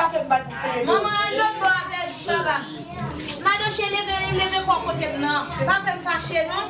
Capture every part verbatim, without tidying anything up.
Manman, an lòt bò avè baba. Madoche, leve, leve kò kote m nan. Pa fè m fache, non.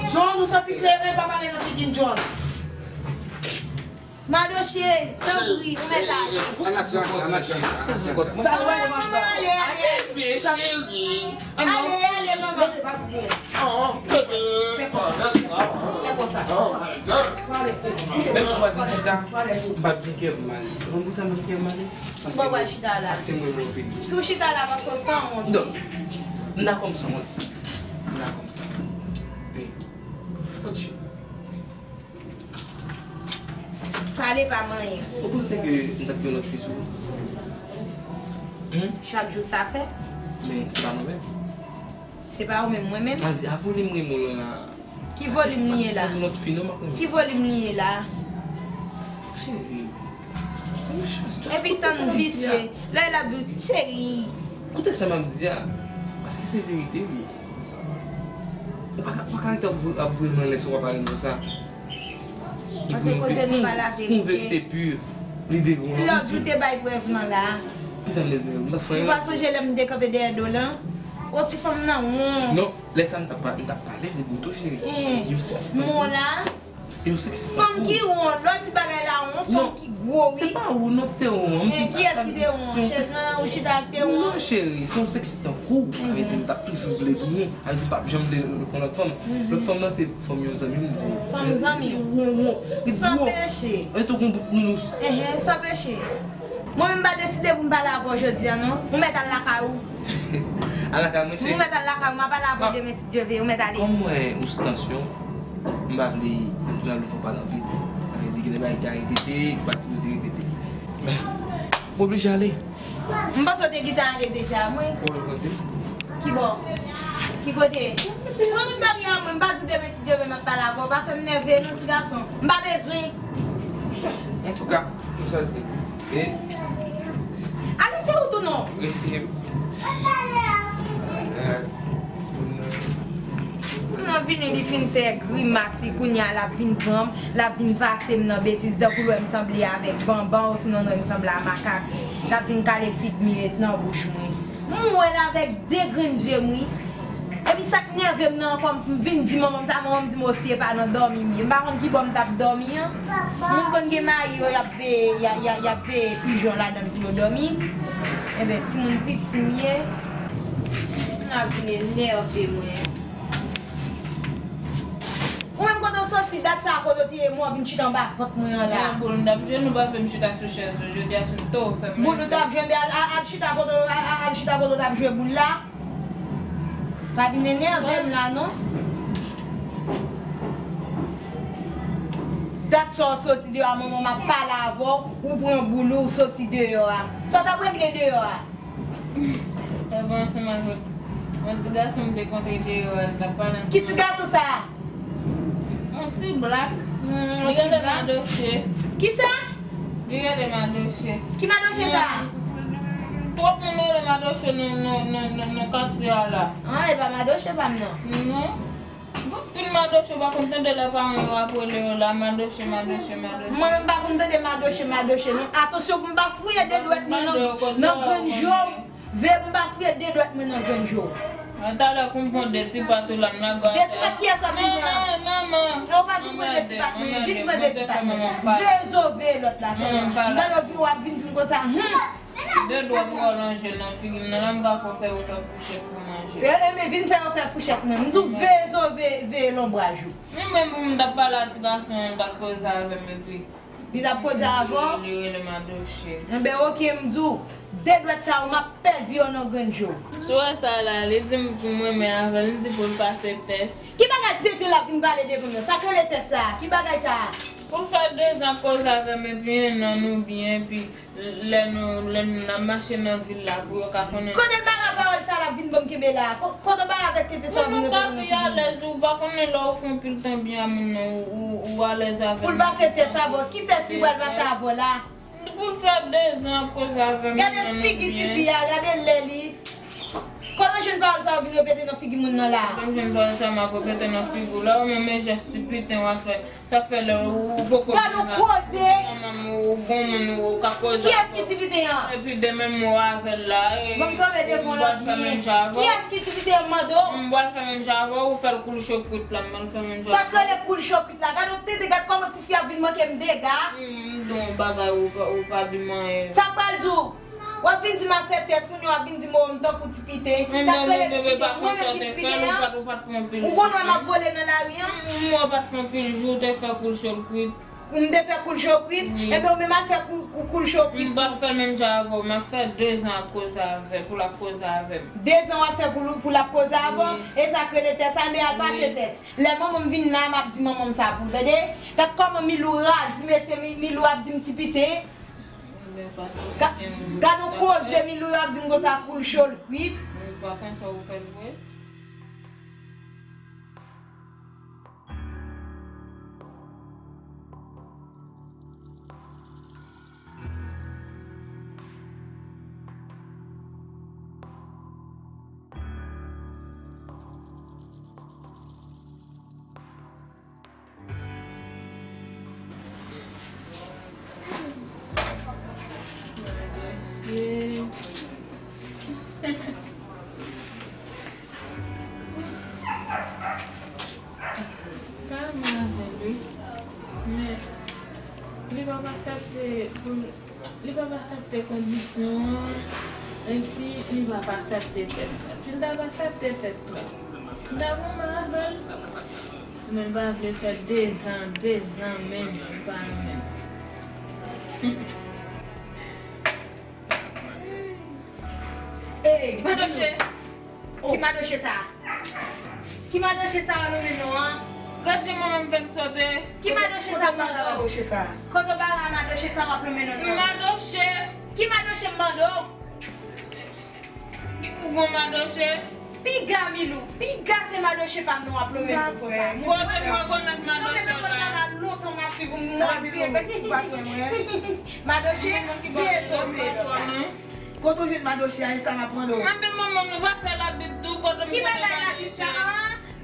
John, ou santi kleren, pa pale nan figi m, John. Madoche, tanpri, ou mèt ale. An aksyon, an aksyon. Sa nou wè, manman, ale, ale. Ale, ale, manman. Fè konsa. Fè konsa. Menm si w pa di chita, m p ap gen kè m ale. Ou konn poukisa m p ap gen kè m ale? Paske mwen, paske mwen renmen w anpil. Si w chita la, paske w sanwont. Non. M dakò m sanwont. M dakò m sanwont. Wi. Fòk chita. Pale pa manyen. Ou panse ke m t ap gen yon lòt fi sou ou? Chak jou sa fè? Men se pa mwen menm. Se pa ou menm, mwen menm? Avan li m renmen w lan la. Ki volim li ye la? Ki volim li ye la? Cheri. Epi tann visye. Lè l ap di w, cheri. Koute sa m ap di a. Paske se verite, wi. Ou pa ka, ou pa ka rete ap voye, ap voye m anlè si w pa pale m konsa. Paske koze nou pa la verite. Pou verite pi, li devan w. Lè w di w te bay prèv lan la. Kisa m te di? M pa fè anyen. Ou pa sonje lè m te kanpe dèyè do lan? O ti fanm nan won. Non, lè sa m t ap pa-, m t ap pale de bout ou, cheri. Di yo seksi tankou. Mon la. Yo seksi tankou. Fanm ki won, lè w di bagay la won, fanm ki gwo, wi. Se pa ou, non, te won. Kiyès ki te won? Chèz lan ou chita ak te won? Non, cheri, se yon seksi tankou. Sa vle di m t ap toujou vle genyen. Sa vle di m p ap janm vle pran lòt fanm. Lòt fanm nan se fanm yon zanmi m li ye. Fanm zanmi w? Won, won. Li gwo. San peche. Li tou gon bout nounous. San peche. Mwen menm m pa deside pou m pale avè w jodi a non. Ou mèt al lakay ou. Al lakay mwen, cheri. Ou mèt al lakay ou, m ap pale avè w demen si Dye vle, ou mèt ale. Kòm mwen ou sou tansyon, m pa vle, m pa vle fè w pale anpil. Sa vle di gen de bagay ki ka repete, ki pa t sipoze repete. Men, m oblije ale. M panse w te gentan ale deja, mwen. Ou konn kote? Ki bò? Ki kote? Mwen menm pa gen anyen, mwen pa di w demen si Dye vle m ap pale avè w. Pa fè m nève non ti gason. M pa bezwen. Antouka, m sòti. E? Ale fè wout ou non. Resi. Nan vini li fin fè grimas li kounye a l ap vin pran m, l ap vin pase m nan betiz tankou l wè m sanble avèk banban osinon l wè m sanble a makak. L ap vin kale fig mi met nan bouch mwen. M wè l avèk de grenn zye m wi. Epi sa k nève m nan ankò m vin di manman m sa, manman m di m o si e pa nan dòmi m ye. M pa konn ki bò m t ap dòmi an. Moun konn gen mayi yo y ap veye, y a- y a- y ap veye pijon ladan l pou yo dòmi. Enben timoun piti m ye. Moun ap vin enève mwen. Ou menm kote w soti dat sa a kote w te ye mwen w vin chita anba vant mwen an la. Boul m t ap jwenn ou pa fè m chita sou chèz ou jodi a sou m to ou fè m. Boul ou t ap jwenn al, al, al chita kote w al, al, al chita kote w t ap jwe boul la. Pa vin enève m la non. Dat sa w soti deyò a manman m ap pale avè w, ou pran boul ou, ou soti deyò a. Sa w t ap regle deyò a? Evan ansanm avèk yon ti gason m te kontre deyò a, l t ap pale ansanm avèk. Ki ti gason sa a? Yon ti blak. Hmm, yon ti blak. Li rele Madoche. Kisa? Li rele Madoche. Ki Madoche sa a? Twòp moun rele Madoche nan, nan, nan, nan, nan katye a la. Ah, e pa Madoche pa m nan. Non. Bon, anpil Madoche, ou pa konn tande lè paran yo ap rele yo la, Madoche, Madoche, Madoche. Mwen menm pa konn tande Madoche, Madoche, non. Atansyon pou m pa fouye de dwèt mwen nan, nan grenn je w. Veye pou m pa fouye de dwèt mwen nan grenn je w. Talè konprann de ti pat ou la, m lage w atè. De ti pat kiyès w ap vin pran? Manman, manman. Ou pa vin pran de ti pat mwen, vin pran de ti pat mwen. Veye zo, veye lòt la sèlman. M tande w ap vin di m konsa, hmm. De dwèt ou alonje nan figi m nan la, m pa fè w fè fouchèt pou manje. E, e, men vin fè yo fè fouchèt mwen. M di w veye zo, veye, veye lonbraj ou. Mwen menm pou m t ap pale a ti gason an, l t ap koze avè m epi. Li t ap koze avè w? Li rele Madoche. Enben, oke, m di w, de dwèt sa yo, m ap pèdi yo nan grenn je w. Si w wè sa la, li di m pou m renmen avè l, li di pou l pase tès. Ki bagay tenten l ap vin pale devan m nan? Sa k rele tès sa a? Ki bagay sa a? Pou l fè dezan ap koze avè m epi enn an nou byen, epi Lè nou, lè nou n ap mache nan vil la pou yo ka konnen. Kote l bare pawòl sa l ap vin ban m kenbe la? Ko-, kote w bare avèk tete sa w vin reponn nan figi m? Moun nan pa pi alèz, ou pa konnen lè ou fè anpil tan byen a moun nan, ou, ou, ou alèz avè l. Pou l pase tès avè w, ki tès li pral pase avè w la? Pou l fè dezan ap koze avè m. Gade figi tifi a, gade lè li. Kote w jwenn pawòl sa yo vin repete nan figi moun nan la? Kote w jwenn pawòl sa m ap repete nan figi w la? Ou menm e jès ti piten w ap fè. Sa fè lè ou poko vin la. Gad yon koze! Manman m ou gon moun ou ka koze. Kiyès ki ti piten an? Epi de menm mo avè l la. Ban m kanpe devan w byen. Kiyès ki ti piten an m mande w? M pral fè menm jan avè w, ou fè l koul cho kwit la, m pral fè menm jan avè w. Sa k rele koul cho kwit la? Gad yon tete, gad kòman tifi ap vin manke m dega. M di w bagay ou pa, ou pa di m anyen. Sa m pral di w? W ap vin di m ap fè tès, kounye a w ap vin di m o m tankou ti piten. Sa k rele ti piten? Mwen menm ki ti piten an? Ou konn wè m ap vole nan lari an? Mwen pa t fè anpil jou, ou te fè koul cho kwit. M te fè koul cho kwit? Wi. Enben ou menm al fè kou, kou, koul cho kwit. M p ap fè l menm jan avè w, m ap fè dezan ap koze avè, pou l ap koze avè m. Dezan w ap fè pou, pou l ap koze avè w? Wi. E sa k rele tès la? Enben al pase tès. Lè manman m vin la, m ap di manman m sa pou ou tande. Gad kòman Milou radi, mesye, Mi-, Milou ap di m ti piten. Ga-, gad yon koze Milou ap di m konsa koul cho l kwit. Mwen pa konsa ou fè l vre. Kalme avè l, wi. Men, li p ap aksepte pou l Li p ap aksepte kondisyon an, epi li p ap aksepte tès la. Si l t ap aksepte tès la, m t ap renmen avè l. Men l pa vle fè dezan, dezan menm, li pa renmen. Ey, Madoche! Ki madoche sa? Ki madoche sa w ap lonmen non an? Gad jan manman m fè m sote. Ki madoche sa w ap lonmen non an? Kote w bare a madoche sa w ap lonmen non an? Madoche. Ki madoche m mande w? Ou gon madoche? Piga Milou, piga se madoche pa m non w ap lonmen non konsa. Kote m rekonèt madoche la? Lontan m ap swiv ou, m wè. Madoche, veye zo vle lòt la. Kote w jwenn madoche a, e sa m ap mande w. Mande manman nou pa fè Labib tou, kote m konnen madoche. Ki bagay Labib sa a?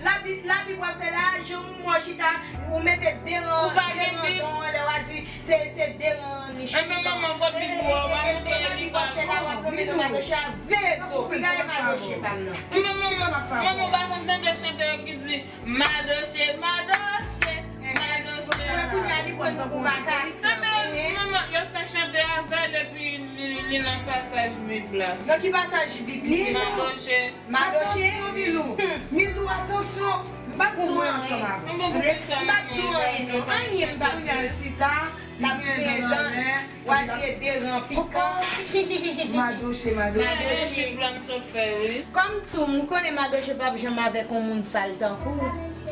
Labib, Labib w ap fè la, jan m wè w chita, ou mete de ran, de ran dan w anlè w a di, se, se de ran nich. Enben manman, kote Bib ou a, w a montre li pa. Labib w ap fè la, w ap lonmen nan madoche a, veye zo, piga e madoche pa m nan. Enben manman, manman w pa konn tande chante yo ki di, Madoche, madoche, madoche. Kounye a li pran nou pou makak. Enben, manman, yo fè chante avè l epi li, li nan pasaj Bib la. Nan ki pasaj Bib li? Madoche. Madoche. Atansyon, Milou. Milou, atansyon. M pa pou mwen ansanm avè w. M pa pou mwen ansanm avè w. Anyen m pa pou. Kounye a l chita, li gen dan anlè. W a di e de ran pikan. Madoche, madoche. Madoche. Blan m sot fè, wi. Kòm tou, m konnen madoche p ap janm avèk yon moun sal tankou w.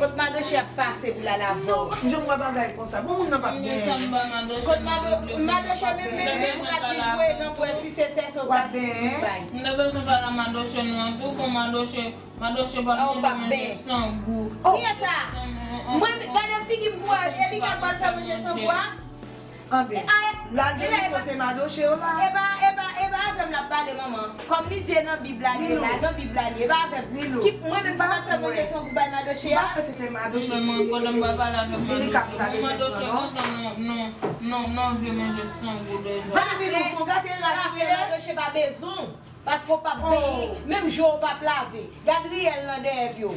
Kot madoche ap pase pou l al avè w? Non, m janm wè bagay konsa. Bon, moun nan p ap benyen. Kot mado-, madoche menm, menm, menm, gad li voye nan bwè si se sèso pase li bay. M te bezwen pale a madoche nou an tou, bon, madoche, madoche pa manje, manje san gou. Kiyès sa? Mwen, gade figi m pou wè, e li k ap pral fè manje san gou a? Anben, la l gen pou se madoche yo la. E pa, e pa, e pa avè m l ap pale, manman. Kòm li di e nan Bib la li ye la, nan Bib la li ye, e pa avè m. Ki, mwen menm ki pral fè manje san gou bay madoche a? M pa kwè se te madoche se li ye. Li k ap gade sèt lan non. Non, non, non, vye manje san gou de zan. Zafè, zafè, madoche pa bezwen w. Paske w p ap benyen, menm je w p ap lave. Gad riyèl nan dèyè pye w.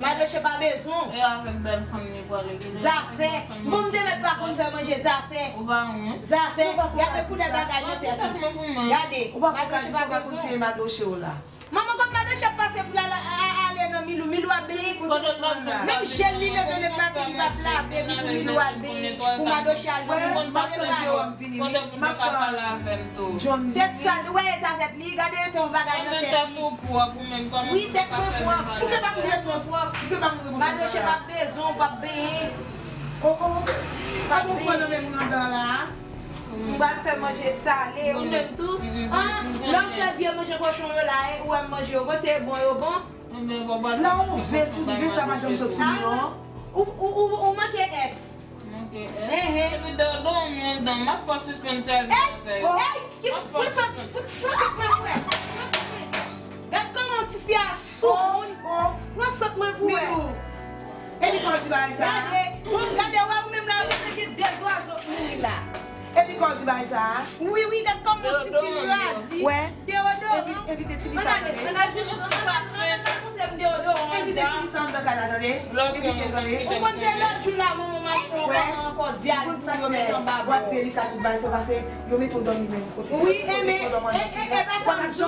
Madoche pa bezwen w. E avèk bèl fanm li pwale gen. Zafè. Bon, m te mèt pa konn fè manje, zafè. Ou pa wont? Zafè. Gade koulè bagay nan tèt ou. Gade, madoche pa bezwen w. Manman, kot madoche ap pase pou l al, a, ale nan Milou? Milou ap benyen. Menm je l li leve lepatin, li p ap lave, epi pou Milou al benyen, pou madoche al nan Milou. Tèt sal, ou wè eta tèt li, gade eta yon bagay nan tèt li. Wi, tèt mwen pwòp. Ou te pa moutre pwòp. Ou te pa moutre pwòp. Madoche p ap bezwen w, p ap benyen. Oh, oh. Pa bon pran nan men moun anndan la. M pral fè manje sale, ou menm tou. Lè w fè vye manje kochon yo la, ou wè m manje yo bon, se bon yo bon. La ou vè sou li, vè sa pa janm sot sou li non. Ou, ou, ou, ou manke S. Epi do, do m yon dan, m ap fè w sispann sèvi avè yo. Ey, ki, pran sa, pran sa, pran sa. Gad kòman yon tifi Gade, gade, wè ou menm la, ou te gen de zwazo k mouri la. Epi kò w di bagay sa a? Wi, wi, gad kòman ti fi radi. Wè. Deodoran. Evi-, evite ti fi sa, tande. Evite ti fi sa anndan kay la, tande. Evite l, tande. Ou konn se lòt jou la, manman mache yon kòman ankò di a li pou yo met anba bò. W ap di Elika tout bagay sa pase, yo mete w dòmi menm kote. Wi, e men, e, e, e pa sa m ap di.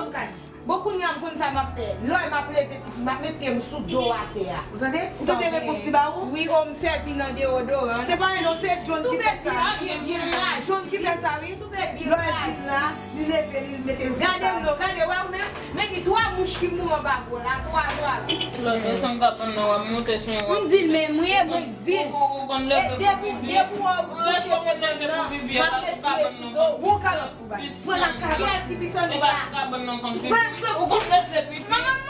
Bon, kounye a m konn sa m ap fè. Lè m ap leve pitit, m ap met pye m sou do atè a. Ou tande? Ou tande repons li ba ou? Wi, o, m sèvi nan deodoran. Se pa anyen non, se John ki fè sa. John ki fè sa, wi. Lè l vin la, li leve, li mete l sou tab. Gade m non, gade, wè ou menm. Men ki twa mouch ki mouri anba bò la, twa zwazo. Lòt lè san kabann nan, w ap monte sou yon. M di l menm, wi, e mwen k di l. Ou konn leve pou pipi. Depi w kouche depi nan, m ap met pye sou do w. Bon kalòt. Pran nan kay. Kiyès ki pi santi la? Ou konn leve pipi.